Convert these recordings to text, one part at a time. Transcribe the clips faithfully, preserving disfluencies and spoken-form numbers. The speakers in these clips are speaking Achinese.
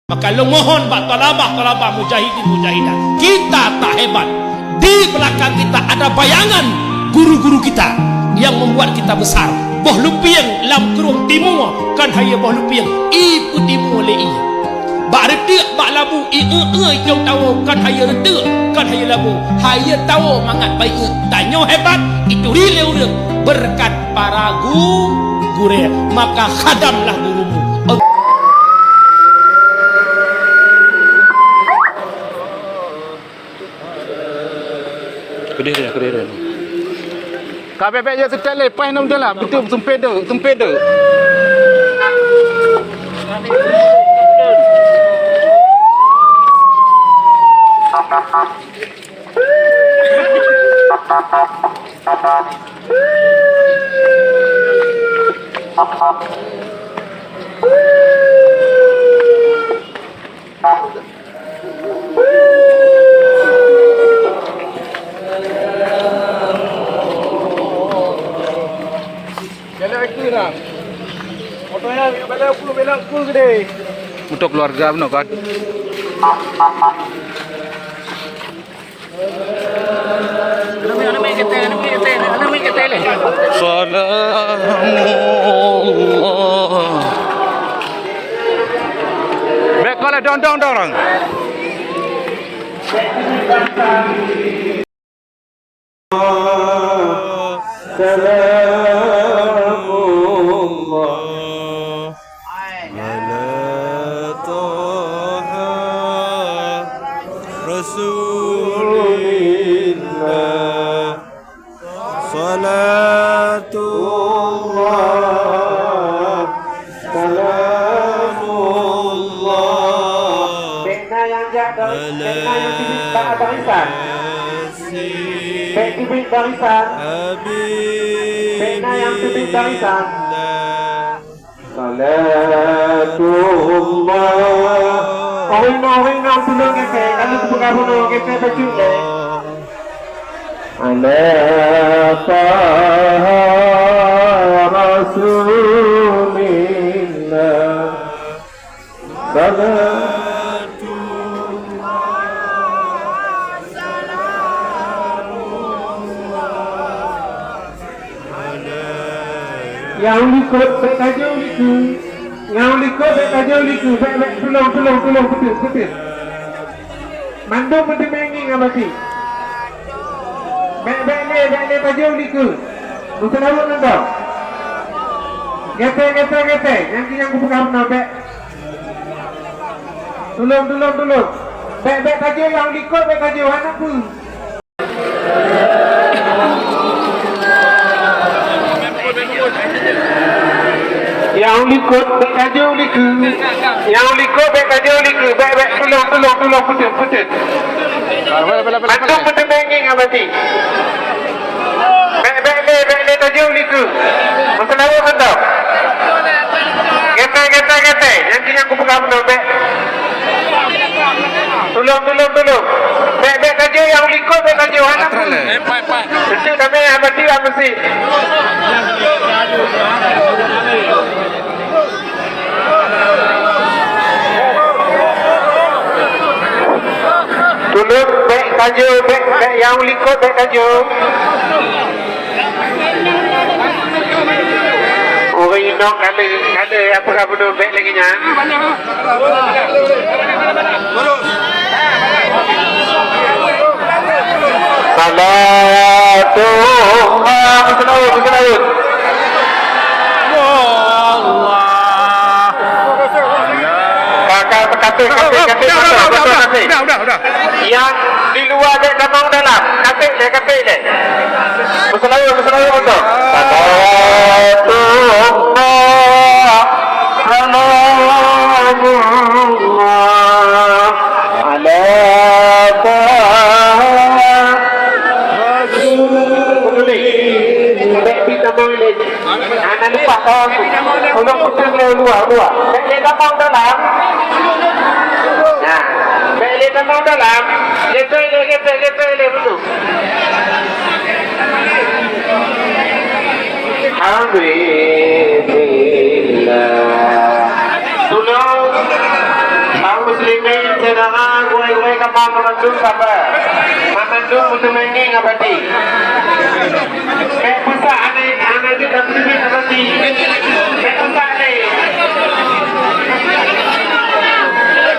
Maka lôn mohon bak talabah-talabah, mujahidin mujahidat, kita tak hebat. Di belakang kita ada bayangan guru-guru kita yang membuat kita besar. Boh lupieng lam krueng timu kon hayeue boh lupieng, ie peutimue lé ie. Bak reuteuk bak labu, ie-ie icong tawoe kon hayeue reuteuk, kon hayeue labu. Hayeue tawoe mangat bayeue. Tanyoe hebat, ituri lé ureueng berkat para gu-, gurée. Maka khadamlah gurumu. Keudeh dia, keudeh dia. Ka bèk-bèk ya seutét lé, paih nam dalam, beutôi seumpédeu, seumpédeu. Untuk keluarga bunoe kan. Salamullah. Bèk kalon dong, dong, dong, dong. Salamullah ala Taha Rasulillah. Salatullah, salamullah. Bèk na nyang jak dari, bèk na nyang teubiet bak barisan. Bèk teubiet barisan. Bèk na nyang teubiet barisan. Salatullah. Orang-orang nyang tulông gètè, kalau buka bunoe gètè bacut lé. Ala Taha Rasulillah. Salatullah. Nyang likot bèk tajok likot. Nyang likot bèk tajok likot. Bèk, bèk, tulông, tulông, tulông, beutôi, beutôi. Mandum meuteumé ngieng ngon bacut. Bèk, bèk lé, bèk lé tajok likot. Meuseulaweuet ngon droe. Gètè, gètè, gètè. Nyang keu nyang kupeugah meunan bèk. Tulông, tulông, tulông. Bèk, bèk tajok nyang likot, bèk tajok hana peue. Nyang likot bèk tajok likot. Nyang likot bèk tajok likot. Bèk, bèk, tulông, tulông, tulông, beutôi, beutôi. Mandum meuteumé ngieng ngon bacut. Bèk, bèk lé, bèk lé tajok likot. Meuseulaweuet ngon droe. Gètè, gètè, gètè. Nyang keu nyang kupeugah meunan bèk. Tulông, tulông, tulông. Bèk, bèk tajok nyang likot, bèk tajok hana peue. Keuneuk damé haba tiwa meusi. Tulông bèk tajok, bèk, bèk nyang likot bèk tajok. Ureueng inong ka lheueh, ka lheueh, apa ka bunoe bèk lagèe nyan? Salatullah, beusalaut, beusalaut. Ya Allah. Kakak, kakak, kakak, kakak, kakak. Udah, udah, udah, udah, udah, udah. Nyang di luwa bèk tamong dalam. Katék lé, katék lé. Beusalaut, beusalaut beutôi. Salatullah, salamullah ala Taha Rasulillah. Bèk pih tamong lé. Hana lupa tawaf tu. Ulôn peuteueng lé luwa, luwa. Bèk lé tamong dalam. Nah, bèk lé tamong dalam. Geutôi lé, geutôi, geutôi lé beutôi. Alhamdulillah. Tulông. Meumandum sabar. Meumandum meuteumèe ngieng ngon batin. Bèk peusak aneuk, aneuk jeuet ka peuteumèe ngon batin. Bèk peusak lé.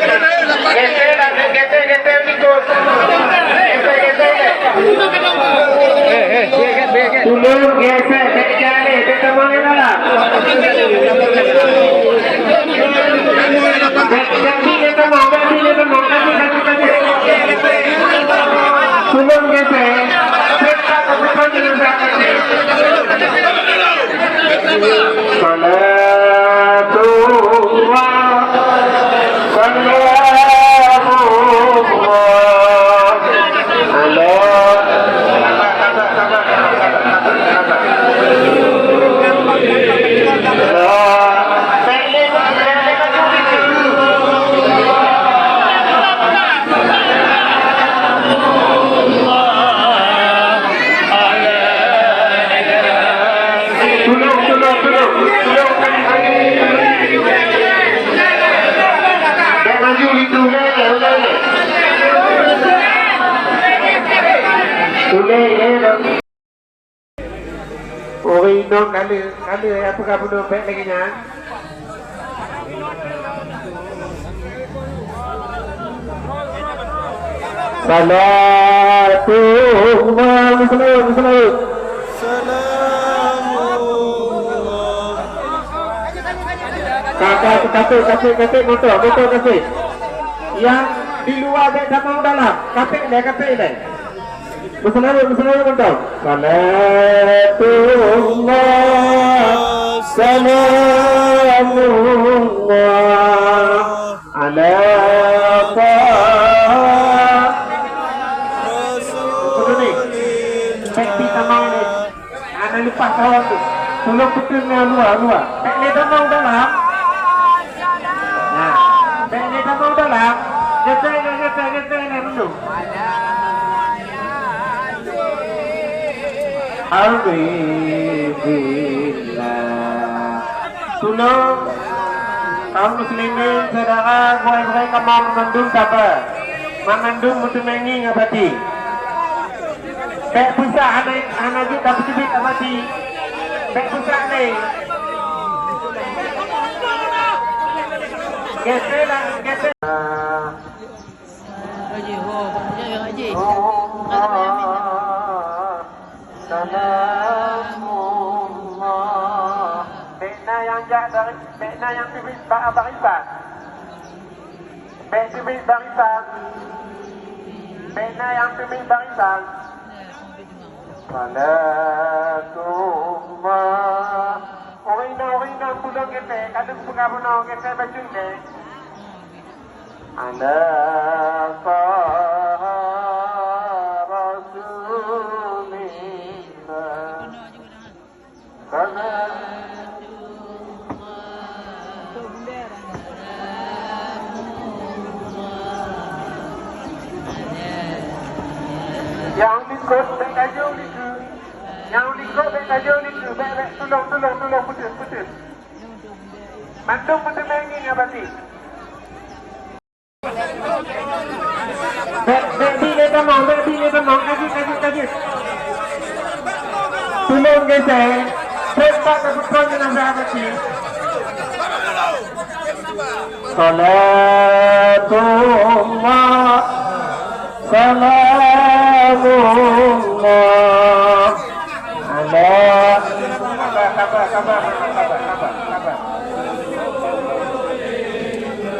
Geuseulah, geuseulah, geuseulah likot. Geuseulah, geuseulah. Tulông geuseulah, bèk jaléh, bèk tamong lam dalam. Bèk, bèk, bèk tamong, bèk, bèk tamong, bèk, bèk, bèk, bèk. Tulông geuseulah, bèk tamong, bèk, bèk, bèk, bèk. Salatullah, salamullah ala. Tulông, tulông, tulông, tulông. Bèk maju gitu, ulèe, ulèe. Ulèe, ulèe. Ureueng inong ka lheueh, ka lheueh, apa ka bunoe bèk lagèe nyan? Salatullah, meuseulaweuet, meuseulaweuet. Ka, ka, ka, ka, ka, motor, motor ka. Nyang di luwa bèk tamong dalam. Ka lheueh, ka lheueh. Meuseulaweuet, meuseulaweuet mantong. Salatullah, salamullah ala Taha Rasulillah. Bèk pih tamong lé. Hana leupah kawan tu. Tulông peuteun ngon luwa, luwa. Bèk lé tamong dalam. Nah, bèk lé tamong dalam. Geuseulah, geuseulah, geuseulah, geuseulah, mandum. Alhamdulillah. Tulông kaum muslimin, syedara, gurèe-gurèe kamoe mandum sabar. Mandum meuteumèe ngieng ngon batin. Bèk peusak aneuk, aneuk jeuet ka peuteubiet lam batin. Bèk peusak lé. Geuseulah, geuseulah. Haji, ho, Pak Haji, Haji. Salamullah. Bèk na nyang jak dari, bèk na nyang teubiet ba-, barisan. Bèk teubiet barisan. Bèk na nyang teubiet barisan. Salatullah. Ureueng inong, ureueng inong, tulông geutek, ka lheueh peugah bunoe geutek bacut lé. Ala Taha Rasulillah. Salam. Nyang likot bèk tajok dikeue. Nyang likot bèk tajok dikeue. Bèk, bèk, tulông, tulông, tulông, peuteun, peuteun. Mandum meuteumèe ngieng ngon batin. Bèk, bèk bi lé tamong, bèk bi lé tamong, ka jeuet, ka jeuet, ka jeuet. Tulông geuseulah, trép bak keuputroe nyang na beuhak até. Salatullah, salamullah. Alah. Sabar, sabar, sabar, sabar, sabar, sabar.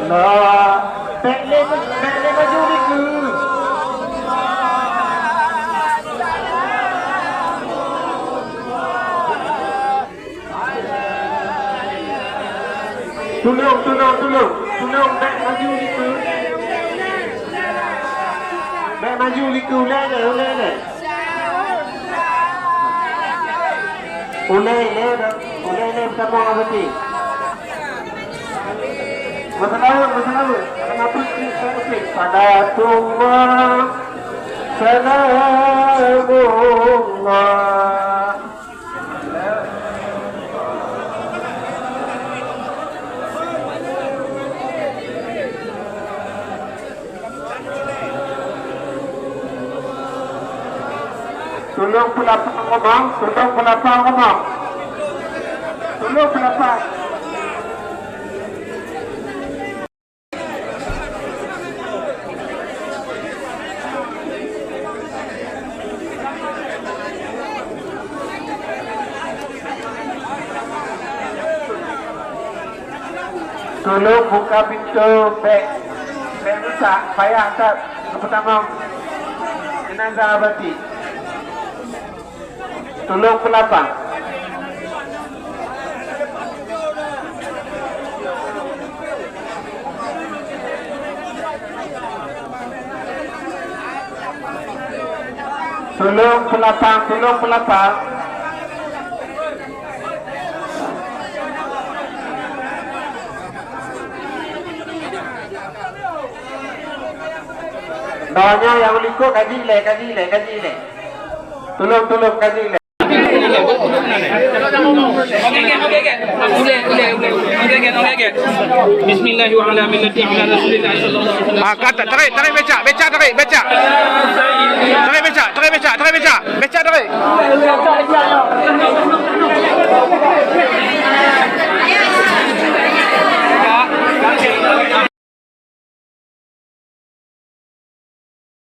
Nah, bèk lé, bèk lé maju dikeue. Tulông, tulông, tulông. Tulông bèk maju dikeue. Bèk maju dikeue, ulèe lé, ulèe lé. Ulèe lé, ulèe lé beusama Abati. Meuseulaweuet, meuseulaweuet. Kenapa klik, klik, klik? Salatullah, salamullah. Tulông peulapang ngomong, tulông peulapang ngomong. Tulông peulapang. Tulông buka pintoe, bèk, bèk rusak, payah that geupeutangong jenazah bati. Tulông peulapang. Tulông peulapang, tulông peulapang. Donya nyang likot kaji lé, kaji lé, kaji lé. Tulông, tulông, kaji lé. Bismillahirrahmanirrahim. Ala millati ala Rasulillah sallallahu alaihi wasallam. Ah, kata, tarik, tarik becak, becak tarik, becak. Tarik becak, tarik becak, tarik becak. Becak tarik.